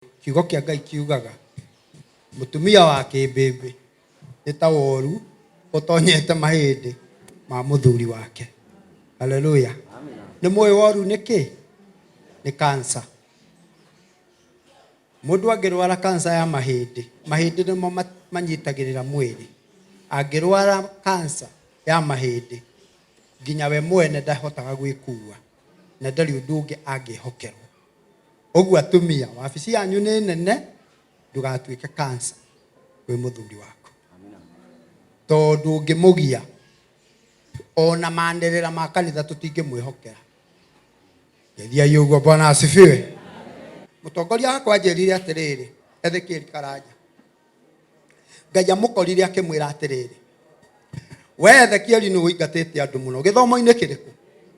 Kiugo kĩa Ngai kiugaga mũtumia wa kĩmbĩmbĩ nĩ ta woru ũtonyete mahĩndĩ ma mũthuri wake. Haleluya. Nĩ mũĩ woru nĩ kĩ? Nĩ cancer. Mũndũ angĩrwara cancer ya mahĩndĩ, mahĩndĩ nĩmo manyitagĩrĩra mwĩrĩ. Angĩrwara cancer ya mahĩndĩ, nginya we mwene ndahotaga gwĩkua na ndarĩ ũndũ ũngĩ angĩhokerwo. Ũguo atumia, wabici yanyu nĩ nene, ndũgatuĩke cancer kwĩ mũthuri waku. Tondũ ũngĩmũgia, ona manĩrĩra ma kanitha tũtingĩmwĩhokera. Geithiai ũguo, Bwana asifiwe. Mũtongoria wakwa anjĩrire atĩrĩrĩ, Ezekiel Karanja, Ngai amũkorire akĩmwĩra atĩrĩrĩ, we Ezekieli nĩ ũingatĩte andũ mũno gĩthomo-inĩ kĩrĩkũ?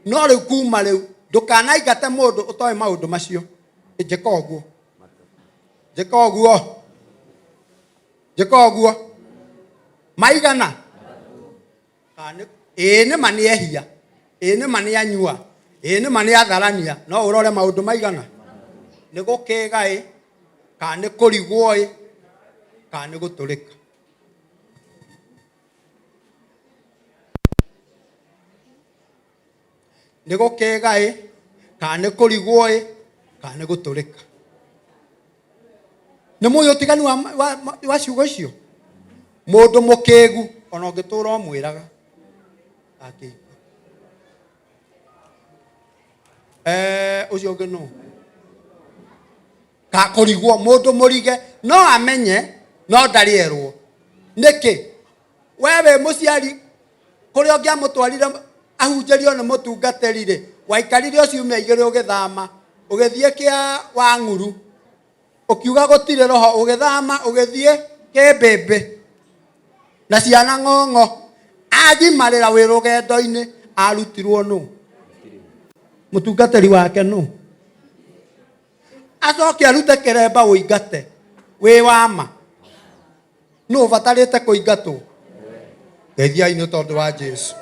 No rĩu kuma rĩu ndũkanaingate mũndũ ũtoĩ maũndũ macio. Njĩka ũguo, njĩka ũguo, njĩka ũguo maigana. Ĩĩ nĩ ma nĩ ehia, ĩĩ nĩ ma nĩ anyua, ĩĩ nĩ ma nĩ atharania, no ũrore maũndũ maigana? Nĩ gũkĩga ĩ, kana nĩ kũrigwo ĩ, kana nĩ gũtũrĩka. Nĩ gũkĩga ĩ, kana nĩ kũrigwo ĩ, kana nĩ gũtũrĩka. Nĩ mũĩ ũtiganu wa, wa, wa ciugo icio? Mũndũ mũkĩgu ona ũngĩtũra ũmwĩraga akĩigua. Eh, ũcio ũngĩ nũ? Ka kũrigwo, mũndũ mũrige no amenye no ndarĩ erwo. Nĩkĩ? We wĩ mũciari kũrĩa ũngĩamũtwarire ahunjĩrio nĩ mũtungatĩri rĩ, waikarire o ciumia igĩrĩ ũgĩthama, ũgĩthiĩ kĩa Wang'uru, ũkiuga gũtirĩ roho, ũgĩthama ũgĩthiĩ kĩmbĩmbĩ na ciana ng'ong'o. Agimarĩra wĩ rũgendo-inĩ, arutirwo nũ? Mũtungatĩri wake nũ? Acoke arute kĩremba ũingate wĩ wama. Nũ ũbatarĩte kũingatwo? Geithiai nĩ tondũ wa Jesu.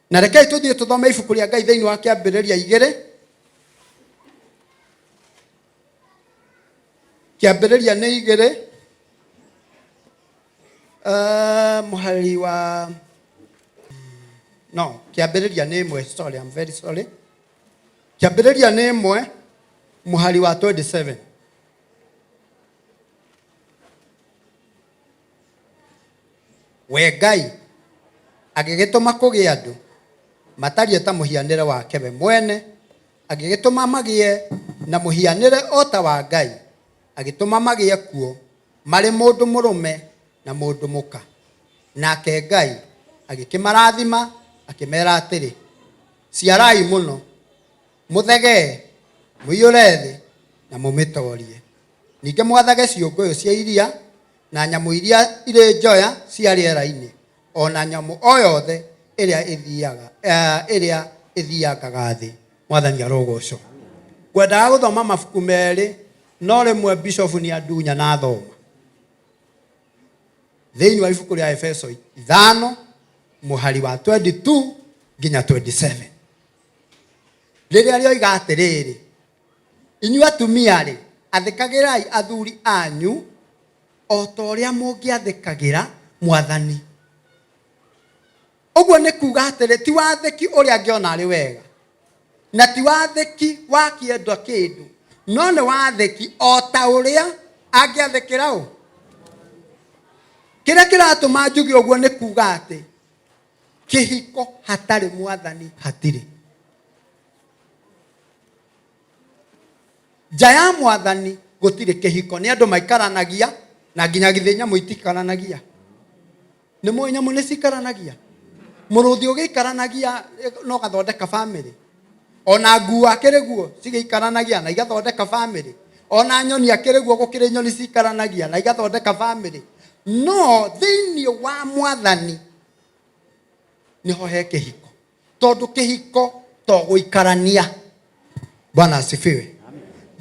Na rekei tũthiĩ tũthome ibuku rĩa Ngai thĩinĩ wa Kĩambĩrĩria igĩrĩ. Kĩambĩrĩria nĩ igĩrĩ mũhari wa no Kĩambĩrĩria nĩ ĩmwe, sorry, I'm very sorry. Kĩambĩrĩria nĩ ĩmwe mũhari wa 27. We Ngai agĩgĩtũma kũgĩe andũ matariĩ ta mũhianĩre wake we mwene, agĩgĩtũma magĩe na mũhianĩre o ta wa Ngai, agĩtũma magĩe kuo marĩ mũndũ mũrũme na mũndũ mũka. Nake Ngai agĩkĩmarathima, akĩmera atĩrĩ, Ciarai mũno, mũthegee, mũiyũre thĩ, na mũmĩtorie. Ningĩ mwathage ciũngũyũ cia iria, na nyamũ iria irĩ njoya cia rĩera-inĩ, o na nyamũ o yothe ĩrĩa ĩthiaga, ĩrĩa ĩthiangaga thĩ. Mwathani arogocwo. Ngwendaga gũthoma mabuku merĩ, no rĩmwe bishofu nĩ andunya na thoma. Thĩinĩ wa ibuku rĩa Efeso ithano, mũhari wa 22 nginya 27. Rĩrĩa rĩoiga atĩrĩrĩ, inyuĩ atumia-rĩ, athĩkagĩrai athuri anyu o ta ũrĩa mũngĩathĩkagĩra Mwathani. Ũguo nĩ kuga atĩrĩ, ti wathĩki ũrĩa angĩona arĩ wega, na ti wathĩki wa kĩenda kĩndũ, no nĩ wathĩki o ta ũrĩa angĩathĩkĩra ũ. Kĩrĩa kĩratũma njuge ũguo nĩ kuga atĩ kĩhiko hatarĩ Mwathani hatirĩ. Nja ya Mwathani gũtirĩ kĩhiko. Nĩ andũ maikaranagia, na nginya githĩ nyamũ itikaranagia. Nĩ mũĩ nyamũ nĩ cikaranagia? Mũrũthi ũgĩikaranagia no gathondeka bamĩrĩ. Ona nguo akĩrĩ guo cigĩikaranagia na igathondeka bamĩrĩ. Ona nyoni akĩrĩ guo gũkĩrĩ nyoni cikaranagia na igathondeka bamĩrĩ. No thĩinĩ wa Mwathani nĩho he kĩhiko. Tondũ kĩhiko to gũikarania. Bwana asifiwe.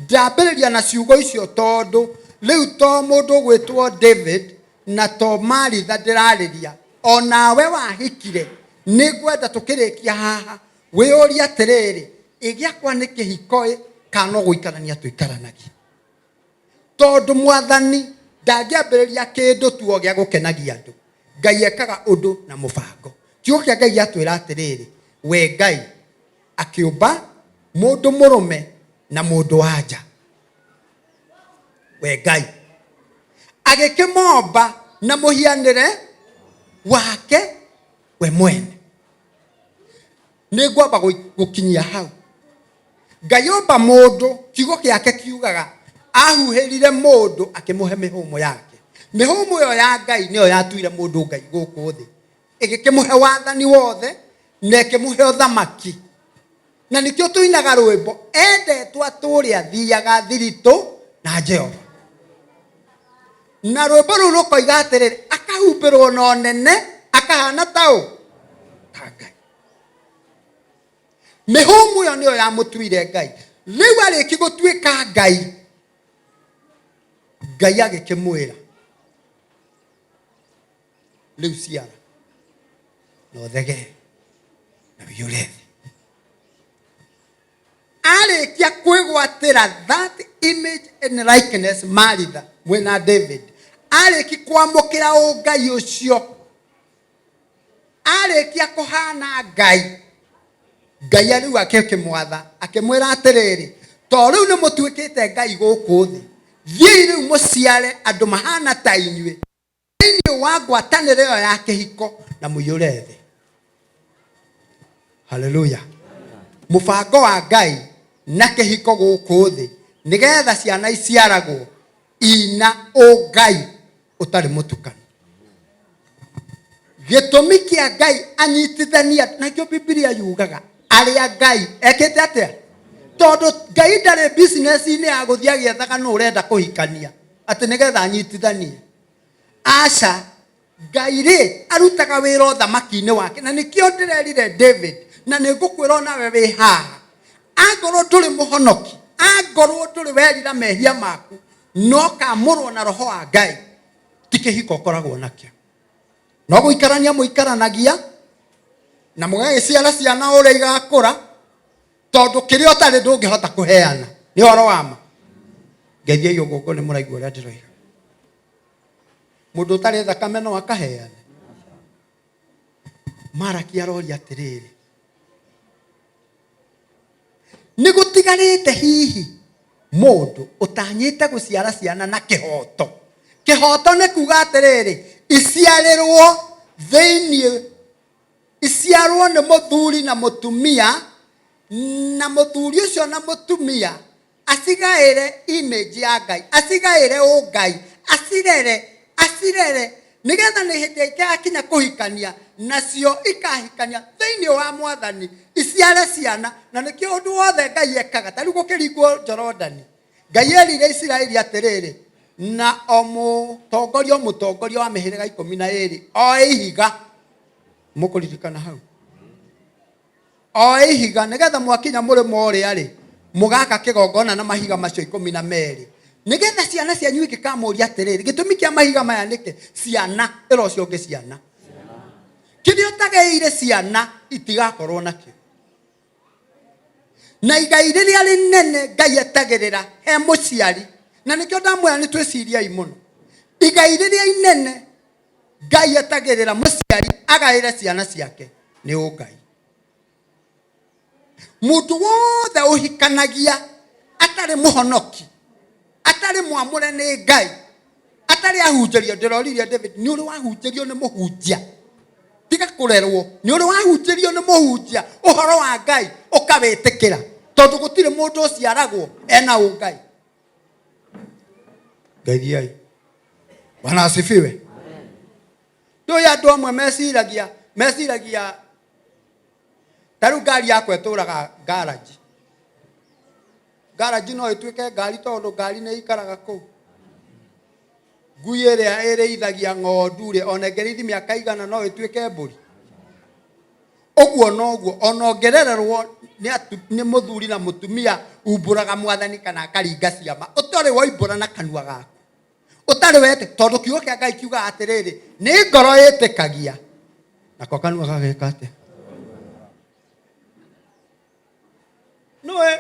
Ndambĩrĩria na ciugo icio tondũ rĩu to mũndũ ũgwĩtwo David na to Maritha ndĩrarĩria, onawe wahikire, nĩngwenda tũkĩrĩkia haha wĩyũrie atĩrĩrĩ, ĩ gĩakwa nĩ kĩhiko ĩ kana no gũikarania tũikaranagia? Tondũ Mwathani ndangĩambĩrĩria kĩndũ tu o gĩa gũkenagia andũ. Ngai ekaga ũndũ na mũbango. Kiugo kĩa Ngai gĩatwĩra atĩrĩrĩ, we Ngai akĩũmba mũndũ mũrũme na mũndũ wa nja. We Ngai agĩkĩmomba na mũhianĩre wake we mwene. Nĩ ngwamba gũkinyia hau. Ngai omba mũndũ, kiugo gĩake kiugaga ahuhĩrire mũndũ akĩmũhe mĩhũmũ yake. Mĩhũmũ ĩyo ya Ngai nĩyo yatuire mũndũ Ngai gũkũ thĩ, ĩgĩkĩmũhe wathani wothe na ĩkĩmũhe ũthamaki. Na nĩkĩo tũinaga rwĩmbo, endetwo atũũre athiaga thiritũ na Jehova. Na rwĩmbo rũu rũkoiga atĩrĩrĩ, akahumbĩrwo na ũnene, akahana ta ũ? Ta Ngai. Mĩhũmũ ĩyo nĩyo yamũtuire Ngai. Rĩu arĩki gũtuĩka Ngai, Ngai agĩkĩmwĩra, rĩu ciara na ũthegee na ũiyũre thĩ. Arĩkia kwĩgwatĩra that image and likeness Maritha mwĩna David, arĩki kwamũkĩra ũngai ũcio, Arĩkia kũhana Ngai, Ngai rĩu akĩmwatha akĩmwĩra atĩrĩrĩ, to rĩu nĩ mũtuĩkĩte Ngai gũkũ thĩ, thiĩi rĩu mũciare andũ mahana ta inyuĩ thĩinĩ wa ngwatanĩro ĩyo ya kĩhiko na mũiyũre thĩ. Haleluya. Mũbango wa Ngai na kĩhiko gũkũ thĩ nĩgetha ciana iciaragwo ina ũngai ũtarĩ mũtukanu. Gĩtũmi kĩa Ngai anyitithania, nakĩo Bibilia yugaga arĩa Ngai ekĩte atĩa? Tondũ Ngai ndarĩ business-inĩ ya gũthiĩ agĩethaga nũ ũrenda kũhikania atĩ nĩgetha anyitithanie. Aca, Ngai rĩ arutaga wĩra ũthamaki-inĩ wake, na nĩkĩo ndĩrerire David, na nĩ ngũkwĩra onawe wĩ haha, angorwo ndũrĩ mũhonoki, angorwo ndũrĩ werira mehia maku, no kamũrwo na roho wa Ngai, ti kĩhiko ũkoragwo nakĩo. No gũikarania mũikaranagia na mũgagĩciara ciana ũrĩa igakũra, tondũ kĩrĩa ũtarĩ ndũngĩhota kũheana. Nĩ ũhoro wa ma. Ngeithiai ũguo ngone mũraigua ũrĩa ndĩroiga. Mũndũ ũtarĩ thakame no akaheana. Maraki aroria atĩrĩrĩ, nĩ gũtigarĩte hihi mũndũ ũtanyĩte gũciara ciana na kĩhoto? Kĩhoto nĩ kuga atĩrĩrĩ, iciarĩrwo thĩinĩ, iciarwo nĩ mũthuri na mũtumia, na mũthuri ũcio na mũtumia acigaĩre image ya Ngai, acigaĩre ũngai, acirere, acirere nĩgetha nĩ hĩndĩ ĩgakinya kũhikania, nacio ikahikania thĩinĩ wa Mwathani, iciare ciana. Na nĩkĩo ũndũ wothe Ngai ekaga, ta rĩu gũkĩringwo Jorodani, Ngai erire Isiraeli atĩrĩrĩ, na o mũtongoria o mũtongoria wa mĩhĩrĩga 12 oe ihiga. Mũkũririkana hau? Oe ihiga, nĩgetha mwakinya mũrĩmo ũrĩa rĩ, mũgaka kĩgongona na mahiga macio 12, nĩgetha ciana cianyu ingĩkamũria atĩrĩrĩ, gĩtũmi kĩa mahiga maya nĩkĩ? Ciana, ĩra ũcio ũngĩ ciana. Kĩrĩa ũtagĩire ciana itigakorwo nakĩo. Na igai rĩrĩa rĩnene Ngai etagĩrĩra he mũciari, na nĩkĩo ndamwĩra nĩ twĩciriei mũno, igai rĩrĩa inene Ngai etagĩrĩra mũciari agaĩre ciana ciake nĩ ũngai. Mũndũ wothe ũhikanagia atarĩ mũhonoki, atarĩ mwamũre nĩ Ngai, atarĩ ahunjĩrio, ndĩroririe David, nĩ ũrĩ wahunjĩrio nĩ mũhunjia? Tiga kũrerwo, nĩ ũrĩ wahunjĩrio nĩ mũhunjia ũhoro wa Ngai ũkawĩtĩkĩra? Tondũ gũtirĩ mũndũ ũciaragwo ena ũngai. Ngeithiai. Bwana asifiwe. Ndũĩ andũ amwe meciragia, meciragia ta rĩu ngari yakwa ĩtũraga garage. Garage no ĩtuĩke ngari tondũ ngari nĩ ĩikaraga kũu. Ngui ĩrĩa ĩrĩithagia ng'ondu rĩ, ona ĩngĩrĩithi mĩaka igana no ĩtuĩke mbũri. Ũguo noguo ona ũngĩrererwo nĩ mũthuri na mũtumia umbũraga Mwathani kana akaringa ciama, ũtarĩ woimbũra na kanua gaku, ũtarĩ wete, tondũ kiugo kĩa Ngai kiugaga atĩrĩrĩ, nĩ ngoro ĩtĩkagia nako kanua gageka atĩa? Nĩwe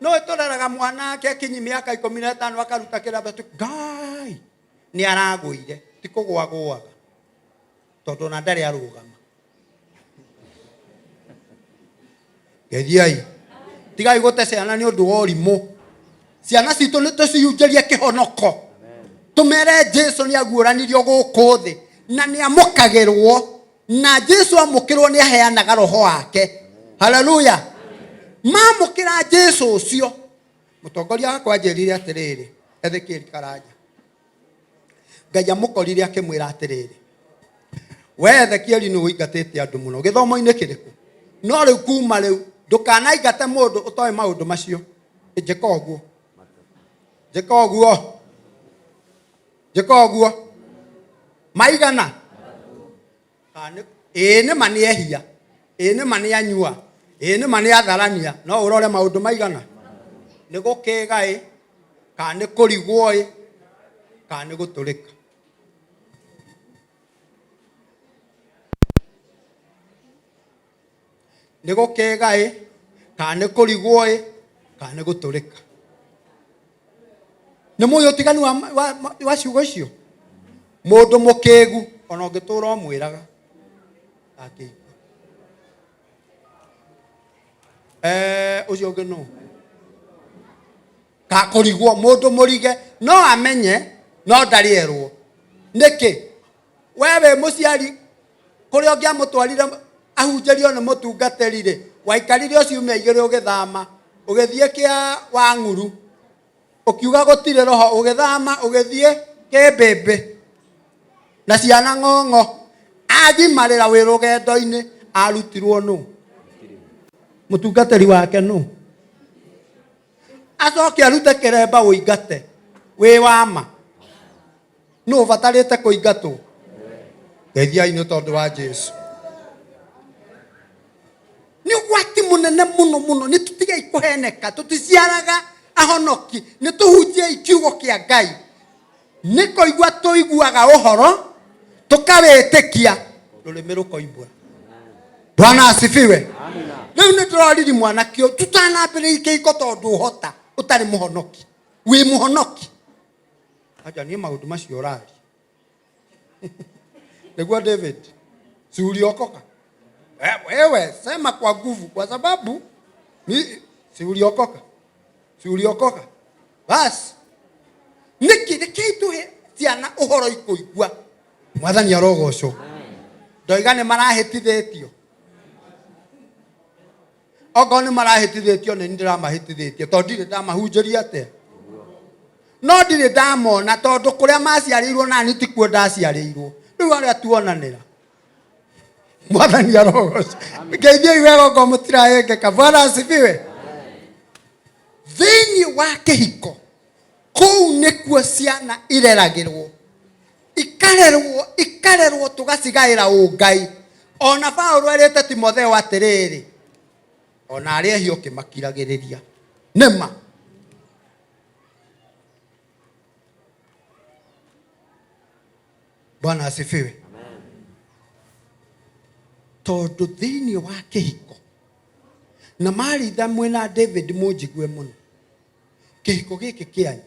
No tũreraga mwana ake akinyi mĩaka 15 akaruta kĩraba tu ngai nĩ aragũire, ti kũgũa gũaga tondũ ona ndarĩ arũgama. Geithiai, tigai gũte ciana nĩ ũndũ wa ũrimũ. Ciana citũ nĩ tũcihunjĩrie kĩhonoko, tũmere Jesu nĩ aguũranirio gũkũ thĩ na nĩ amũkagĩrwo, na Jesu amũkĩrwo nĩ aheanaga roho wake. Haleluya! Mamũkĩra Jesu ũcio, mũtongoria wakwa anjĩrire atĩrĩrĩ, Ezekiel Karanja, Ngai amũkorire akĩmwĩra atĩrĩrĩ, we Ezekieli nĩ ũingatĩte andũ mũno gĩthomo-inĩ kĩrĩkũ, no rĩu kuma rĩu ndũkanaingate mũndũ ũtoĩ maũndũ macio. Njĩka ũguo, njĩka ũguo, njĩka ũguo maigana. Ĩĩ nĩ ma nĩ ehia, ĩĩ nĩ ma nĩ anyua, ĩĩ nĩ ma nĩ atharania, no ũrore maũndũ maigana. Nĩ gũkĩga ĩ, kana nĩ kũrigwo ĩ, kana nĩ gũtũrĩka. Nĩ gũkĩga ĩ, kana nĩ kũrigwo ĩ, kana nĩ gũtũrĩka. Nĩ mũĩ ũtiganu wa ciugo icio? Mũndũ mũkĩgu ona ũngĩtũra ũmwĩraga akĩigua. Ũcio ũngĩ nũ? Ka kũrigwo, mũndũ mũrige no amenye no ndarĩ erwo. Nĩkĩ? We wĩ mũciari kũrĩa ũngĩamũtwarire ahunjĩrio nĩ mũtungatĩri rĩ, waikarire o ciumia igĩrĩ ũgĩthama, ũgĩthiĩ kĩa Wang'uru, ũkiuga gũtirĩ roho, ũgĩthama ũgĩthiĩ kĩmbĩmbĩ na ciana ng'ong'o. Agimarĩra wĩ rũgendo-inĩ, arutirwo nũ? Mũtungatĩri wake nũ? Acoke arute kĩremba ũingate wĩ wama. Nũ ũbatarĩte kũingatwo? Geithiai nĩ tondũ wa Jesu. Nĩ ũgwati mũnene mũno mũno. Nĩ tũtigei kũheneka, tũticiaraga ahonoki, nĩ tũhunjiei kiugo kĩa Ngai. Nĩ kũigua tũiguaga ũhoro tũkawĩtĩkia, rũrĩmĩ rũkoimbũra. Bwana asifiwe. Rĩu nĩ ndĩroriri mwanake ũyũ, tũtanambĩrĩria kĩhiko tondũ ũhota ũtarĩ mũhonoki, wĩ mũhonoki. Acha niĩ maũndũ macio ũraria. Nĩguo David, si uliokoka? Wewe sema kwa nguvu, kwa sababu mi, si uliokoka? Si uliokoka? Basi nĩkĩ rekei tũhe ciana ũhoro ikũigua. Mwathani arogocwo. Ndoiga nĩ marahĩtithĩtio, okorwo nĩ marahĩtithĩtio nĩ ndĩramahĩtithĩtie, tondũ ndirĩ ndamahunjĩria atĩa, no ndirĩ ndamona, tondũ kũrĩa maciarĩirwo nani tikuo ndaciarĩirwo. Rĩu arĩa tuonanĩra, Mwathani arogocwo. Ngeithiai wega okorwo mũtirahĩngĩka. Bwana asifiwe. Thĩinĩ wa kĩhiko kũu nĩkuo ciana ireragĩrwo, ikarerwo, ikarerwo, tũgacigaĩra ũngai. Ona Paũlũ erĩte Timotheo atĩrĩrĩ, ona arĩa ehia ũkĩmakiragĩrĩria. Nĩma Bwana asifiwe. Tondũ thĩinĩ wa kĩhiko, na Maritha mwĩna David mũnjigue mũno, kĩhiko gĩkĩ kĩanyu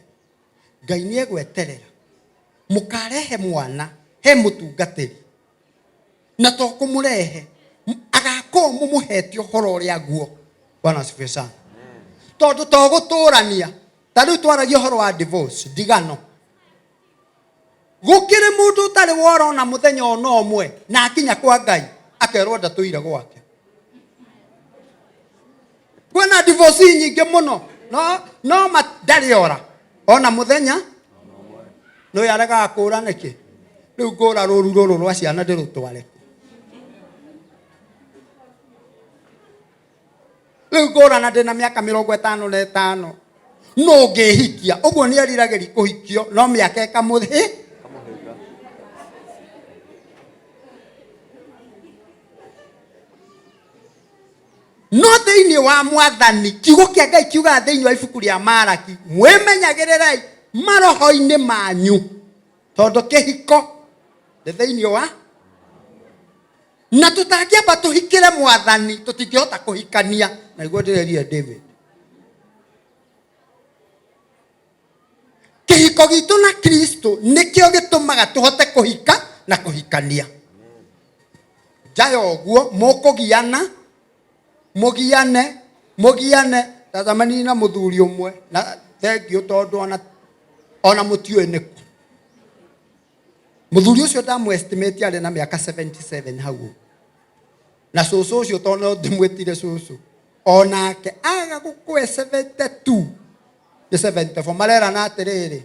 Ngai nĩ egweterera mũkarehe mwana he mũtungatĩri, na to kũmũrehe, agakorwo mũmũhete ũhoro ũrĩa guo. Bwana asifiwe sana. Tondũ to gũtũrania, ta rĩu twaragia ũhoro wa divorce, ndigano, gũkĩrĩ mũndũ ũtarĩ wora ona mũthenya ona ũmwe, na akinya kwa Ngai akerwo ndatũire gwake. Kwĩna divorce nyingĩ mũno, no ndarĩ ora ona mũthenya. No yaregaga kũra nĩkĩ? Rĩu ngũra rũru rũrũ rwa ciana ndĩrũtware kũ? Rĩu ngũra na ndĩna mĩaka 55, no ũngĩhikia ũguo nĩ eriragĩri kũhikio, no mĩaka ĩkamũthĩ. No thĩinĩ wa Mwathani, kiugo kĩa Ngai kiugaga thĩinĩ wa ibuku rĩa Maraki, mwĩmenyagĩrĩrei maroho-inĩ manyu, tondũ kĩhiko nĩ thĩinĩ wa, na tũtangĩamba tũhikĩre Mwathani tũtingĩhota kũhikania. Na nĩguo ndĩrerire David. Kĩhiko gitũ na Kristo nĩkĩo gĩtũmaga tũhote kũhika na kũhikania. Nja ya ũguo mũkũgiana, mũgiane, mũgiane. Ndacemanirie na mũthuri ũmwe na thengiũ tondũ ona ona mũtiũĩ nĩkũ. Mũthuri ũcio ndamũ estimate arĩ na mĩaka 77 hau ũguo. Na cũcũ ũcio tondũ no ndĩmwĩtire cũcũ onake aga gũkũe 72 nĩ 74 marerana atĩrĩrĩ,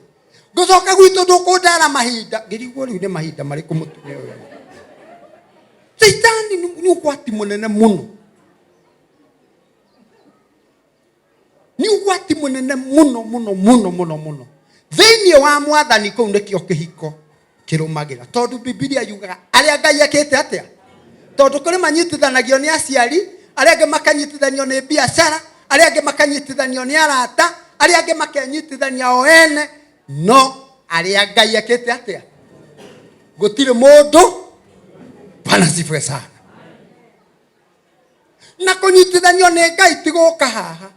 ngũcoka gwitũ ndũkũndara mahinda. Ngĩrigwo rĩu nĩ mahinda marĩkũ mũtumia ũyũ. Caitani nĩ ũgwati mũnene mũno, nĩ ũgwati mũnene mũno mũno mũno mũno mũno thĩinĩ wa mwathani. Kũu nĩkĩo kĩhiko kĩrũmagĩra, tondũ Bibilia yugaga arĩa Ngai ekĩte atĩa, tondũ kũrĩ manyitithanagio nĩ aciari, arĩa angĩ makanyitithanio nĩ biacara, arĩa angĩ makanyitithanio nĩ arata, arĩa angĩ makenyitithania o ene, no arĩa Ngai ekĩte atĩa, gũtirĩ mũndũ. Bwana sifiwe sana. Na kũnyitithanio nĩ Ngai ti gũka haha,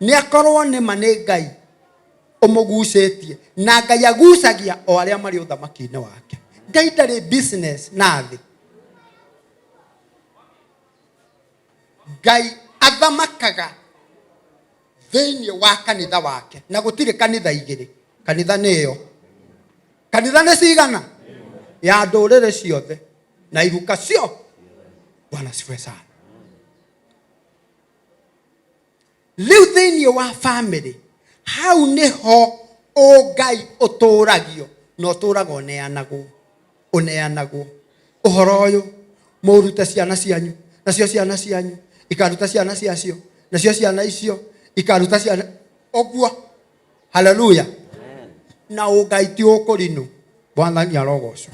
nĩ akorwo nĩ ma nĩ Ngai ũmũgucĩtie, na Ngai agucagia o arĩa marĩ ũthamaki-inĩ wake. Ngai ndarĩ business na thĩ. Ngai athamakaga thĩinĩ wa kanitha wake, na gũtirĩ kanitha igĩrĩ. Kanitha nĩ ĩyo. Kanitha nĩ cigana? Ya ndũrĩrĩ ciothe na iruka cio. Bwana sifiwe sana. Rĩu thĩinĩ wa famĩlĩ hau nĩho ũngai ũtũragio, na ũtũraga ũneanagwo, ũneanagwo ũhoro ũyũ. Mũrute ciana cianyu, nacio ciana cianyu ikaruta ciana ciacio, nacio ciana icio ikaruta ciana ũguo. Haleluya. Na ũngai ti ũkũrinũ. Mwathani arogocwo,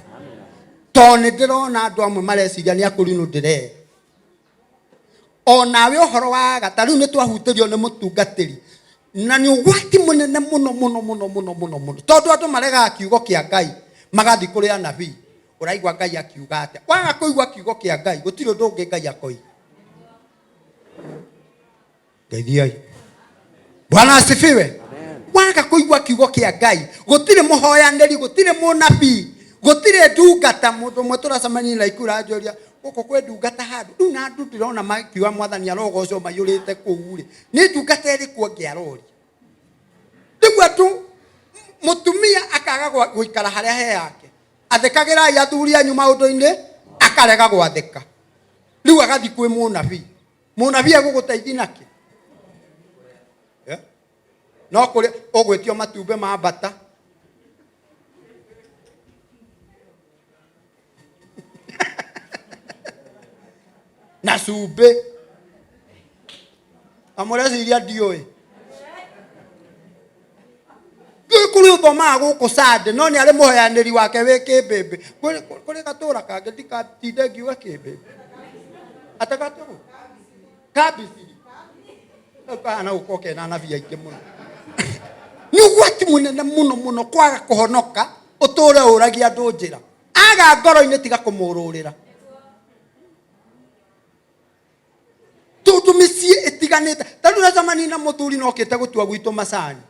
tondũ nĩ ndĩrona andũ amwe mareciria nĩ akũrinũ. Ndĩrera onawe ũhoro wa agata rĩu nĩ twahutĩrio nĩ mũtungatĩri, na nĩ ũgwati mũnene mũno mũno mũno mũno mũno mũno, tondũ andũ maregaga kiugo kĩa Ngai magathiĩ kũrĩ anabii. Ũraigua Ngai akiuga atĩa? Waga kũigua kiugo kĩa Ngai, gũtirĩ ũndũ ũngĩ Ngai akoiga. Ngeithiai. Bwana asifiwe. Waga kũigua kiugo kĩa Ngai, gũtirĩ mũhoyanĩri, gũtirĩ mũnabii, gũtirĩ ndungata. Mũndũ ũmwe tũracemania na ikura anjũria gũkũ kwĩ ndungata handũ rĩu, na andũ ndĩrona makiuga mwathani arogocwo maiyũrĩte kũu rĩ, nĩ ndungata ĩrĩkũ ĩngĩ aroria? Rĩu andũ, mũtumia akaga gũikara harĩa he yake. Athĩkagĩrai athuri anyu maũndũ-inĩ, akarega gwathĩka, rĩu agathiĩ kwĩ mũnabii. Mũnabii egũgũteithia nakĩ? No kũrĩ ũgwĩtio matumbĩ ma mbata na cumbĩ, na mũreciria ndiũĩ. Ndiũĩ kũrĩ ũthomaga gũkũ Sunday, no nĩ arĩ mũheanĩri wake wĩ kĩmbĩmbĩ. Kũrĩ gatũra kangĩ, ndikatinde ngiuga kĩmbĩmbĩ atagatũrũ kambiciri kau kahana gũkorwo kena anabii aingĩ mũno. Nĩ ũgwati mũnene mũno mũno kwaga kũhonoka, ũtũre ũragia andũ njĩra. Aga ngoro-inĩ, tiga kũmũrũrĩra, tondũ mĩciĩ ĩtiganĩte. Ta rĩu nacemania na mũthuri na okĩte gũtua gwitũ macani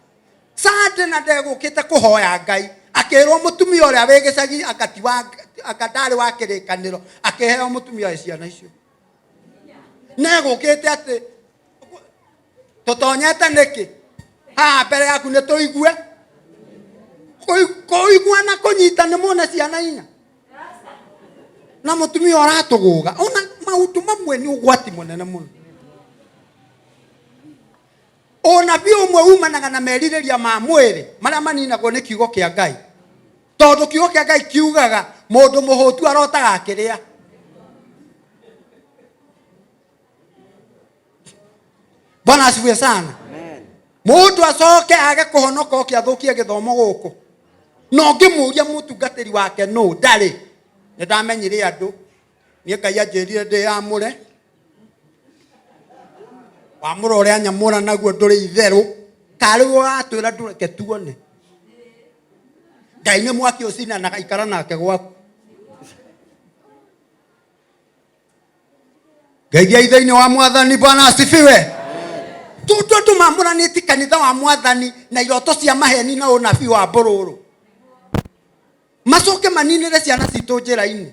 Sunday, na ndegũkĩte kũhoya Ngai, akĩrwo mũtumia ũrĩa wĩ gĩcagi anga ti wa anga ndarĩ wa kĩrĩkanĩro, akĩheo mũtumia wĩ ciana icio. Negũkĩte atĩ tũtonyete nĩkĩ haha mbere yaku nĩ tũigue kũigua na kũnyita nĩ muona ciana inya na mũtumia ũratũgũga. Ona maũndũ mamwe nĩ ũgwati mũnene mũno. Ũnabii ũmwe umanaga na merirĩria ma mwĩrĩ marĩa maninagwo nĩ kiugo kĩa Ngai, tondũ kiugo kĩa Ngai kiugaga mũndũ mũhũtu arotaga akĩrĩa. Bwana asifiwe sana. Mũndũ acoke age kũhonoka, oke athũkie gĩthomo gũkũ, na ũngĩmũria mũtungatĩri wake nũ, ndarĩ. Nĩ ndamenyire andũ niĩ Ngai anjĩrire ndĩyamũre, wamũra ũrĩa nyamũra naguo ndũrĩ itherũ. Karĩ ũratwĩra ndũreke tuone Ngai nĩ mwaki ũcinanaga, ikara nake gwaku. Ngeithiai thĩinĩ wa mwathani. Bwana asifiwe. Tondũ andũ mamũranĩtie kanitha wa Mwathani na iroto cia maheni na ũnabii wa mbũrũrũ, macoke maninĩre ciana citũ njĩra-inĩ.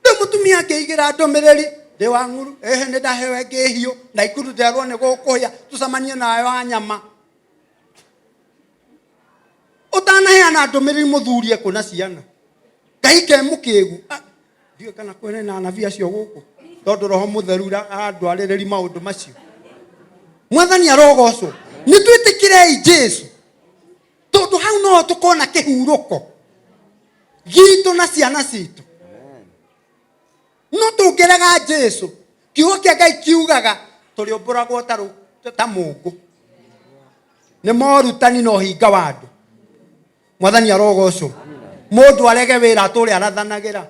Rĩu mũtumia akĩigĩra ndũmĩrĩri ndĩ wa ng'uru, ehe, nĩ ndaheo ĩngĩ hiũ na ikuru nderwo nĩ gũkũhĩa, tũcemanie nayo anyama. Ũtanaheana ndũmĩrĩri mũthuri ekũna ciana Ngai ke mũkĩgu. Ah, ndiũĩ kana kwĩna na anabii acio gũkũ, tondũ Roho Mũtheru arandwarĩrĩri maũndũ macio. Mwathani arogocwo. Nĩ twĩtĩkĩrei Jesu, tondũ hau no tũkona kĩhurũko gitũ na ciana citũ. No tũngĩrega Jesu, kiugo kĩa Ngai kiugaga tũrĩũmbũragwo ta mũngũ nĩ morutani na ũhinga wa andũ. Mwathani arogocwo. Mũndũ arege wĩra atũre arathanagĩra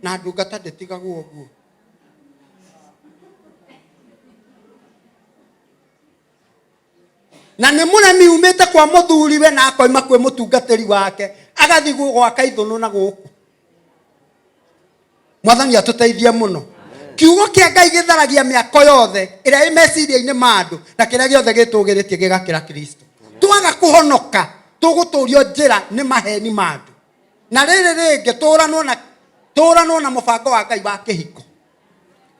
na ndungata ndĩtigagwo ũguo. Na nĩ mũremi umĩte kwa mũthuriwe na akoima kwĩ mũtungatĩri wake, agathiĩ gwaka ithũnũ na gũkũ. Mwathani atũteithie mũno. Kiugo kĩa Ngai gĩtharagia mĩako yothe ĩrĩa ĩ meciria-inĩ ma andũ na kĩrĩa gĩothe gĩtũgĩrĩtie gĩgakĩra Kristo. Twaga kũhonoka, tũgũtũrio njĩra nĩ maheni ma andũ. Na rĩrĩ rĩngĩ tũranwo na mũbango wa Ngai wa kĩhiko.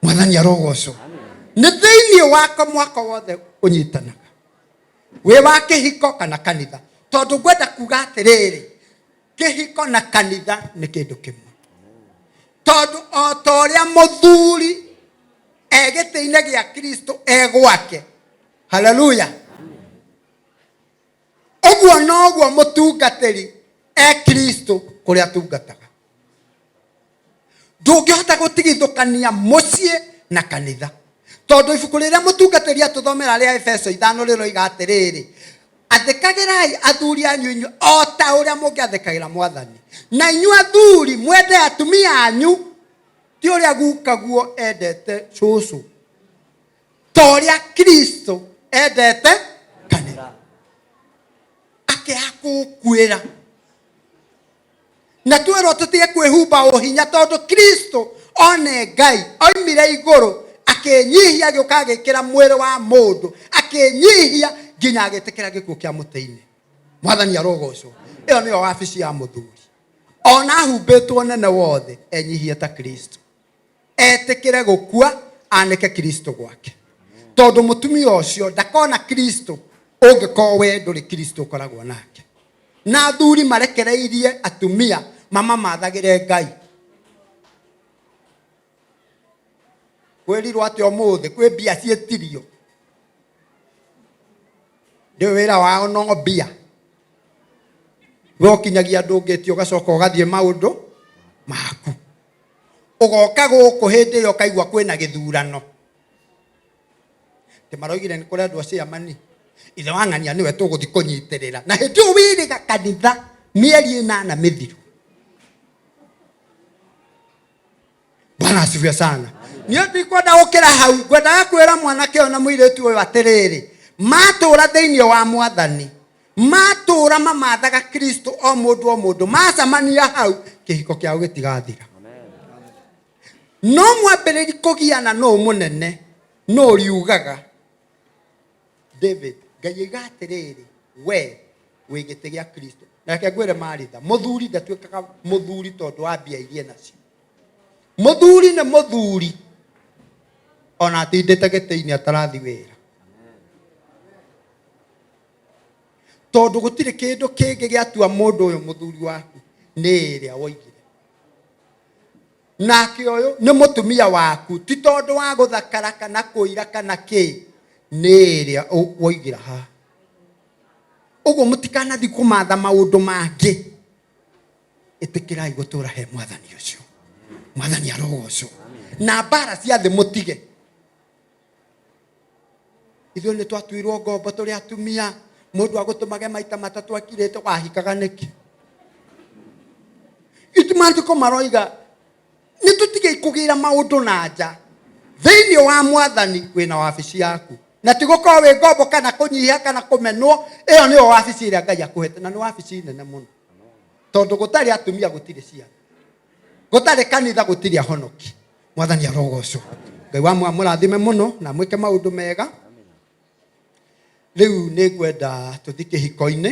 Mwathani arogocwo. Nĩ thĩinĩ wako mwako wothe ũnyitanaga, wĩ wa kĩhiko kana kanitha. Tondũ ngwenda kuga atĩrĩrĩ, kĩhiko na kanitha nĩ kĩndũ kĩmwe, tondũ o ta ũrĩa mũthuri e gĩtĩ-inĩ gĩa Kristo e gwake, haleluya, ũguo noguo mũtungatĩri e Kristo kũrĩa atungataga. Ndũngĩhota gũtigithũkania mũciĩ na kanitha, tondũ ibuku rĩrĩa mũtungatĩri atũthomera rĩa Efeso 5 rĩroiga atĩrĩrĩ, athĩkagĩrai athuri anyu inyuĩ o ta ũrĩa mũngĩathĩkagĩra Mwathani, na inyuĩ athuri mwende atumia anyu ti ũrĩa gukaguo endete cũcũ, ta ũrĩa Kristo endete kanitha, akĩakũkuĩra. Na twĩrwo tũtige kwĩhumba ũhinya, tondũ Kristo one Ngai oimire igũrũ akĩnyihia, agĩũka agĩkĩra mwĩrĩ wa mũndũ, akĩnyihia nginya agĩtĩkĩra gĩkuũ kĩa mũtĩ-inĩ. Mwathani arogocwo. Ĩyo nĩyo wabici ya mũthuri, ona ahumbĩtwo nene wothe, enyihie ta Kristo, etĩkĩre gũkua, anĩke Kristo gwake, tondũ mũtumia ũcio ndakona Kristo ũngĩkorwo we ndũrĩ Kristo ũkoragwo nake. Na athuri marekereirie atumia mamamathagĩre Ngai. Kwĩrirwo atĩ ũmũthĩ kwĩ mbia ciĩtirio, ndĩũ wĩra wao no mbia. We ũkinyagia andũ ngĩti, ũgacoka ũgathiĩ maũndũ maku, ũgoka gũkũ hĩndĩ ĩyo ũkaigua kwĩna gĩthurano. Atĩ maroigire nĩ kũrendwo ciamani, ithe wa ng'ania nĩwe tũgũthiĩ kũnyitĩrĩra, na hĩndĩ ĩyo wĩrĩga kanitha mĩeri 8 mĩthiru. Bwana asifiwe sana. Niĩ ndikwenda gũkĩra hau, ngwendaga kwĩra mwanake ũyũ na mũirĩtu ũyũ atĩrĩrĩ, matũra thĩinĩ wa Mwathani, matũra mamathaga Kristo, o mũndũ o mũndũ macamania hau, kĩhiko kĩao gĩtigathira. No mwambĩrĩri kũgiana nũ mũnene, nũ ũriugaga David, Ngai aiga atĩrĩrĩ, we wĩ gĩtĩ gĩa Kristo. Na reke ngwĩre Maritha, mũthuri ndatuĩkaga mũthuri tondũ wa mbia iria nacio. Mũthuri nĩ mũthuri ona atindĩte gĩtĩ-inĩ atarathi wĩra, tondũ gũtirĩ kĩndũ kĩngĩ gĩatua mũndũ ũyũ mũthuri waku, nĩ ĩrĩa woigire. Nake ũyũ nĩ mũtumia waku, ti tondũ wa gũthakara kana kũira kana kĩ, nĩ ĩrĩa woigĩra haha. Ũguo mũtikanathi kũmatha maũndũ mangĩ, ĩtĩkĩrai gũtũra he Mwathani ũcio. Mwathani arogocwo. Na mbara cia thĩ mũtige. Ithuĩ nĩ twatuirwo ngombo tũrĩ atumia, mũndũ agũtũmage maita matatũ akirĩte, wahikaga nĩkĩ? Itu maandĩko maroiga nĩ tũtige kũgĩra maũndũ na nja. Thĩinĩ wa Mwathani wĩna wabici yaku, na ti gũkorwo wĩ ngombo kana kũnyiha kana kũmenwo. Ĩyo nĩyo wabici ĩrĩa Ngai akũhete, na nĩ wabici nene mũno, tondũ gũtarĩ atumia gũtirĩ ciana, gũtarĩ kanitha gũtirĩ ahonoki. Mwathani arogocwo. Ngai wa mũrathime mũno na mwĩke maũndũ mega. Rĩu nĩ ngwenda tũthi kĩhiko-inĩ.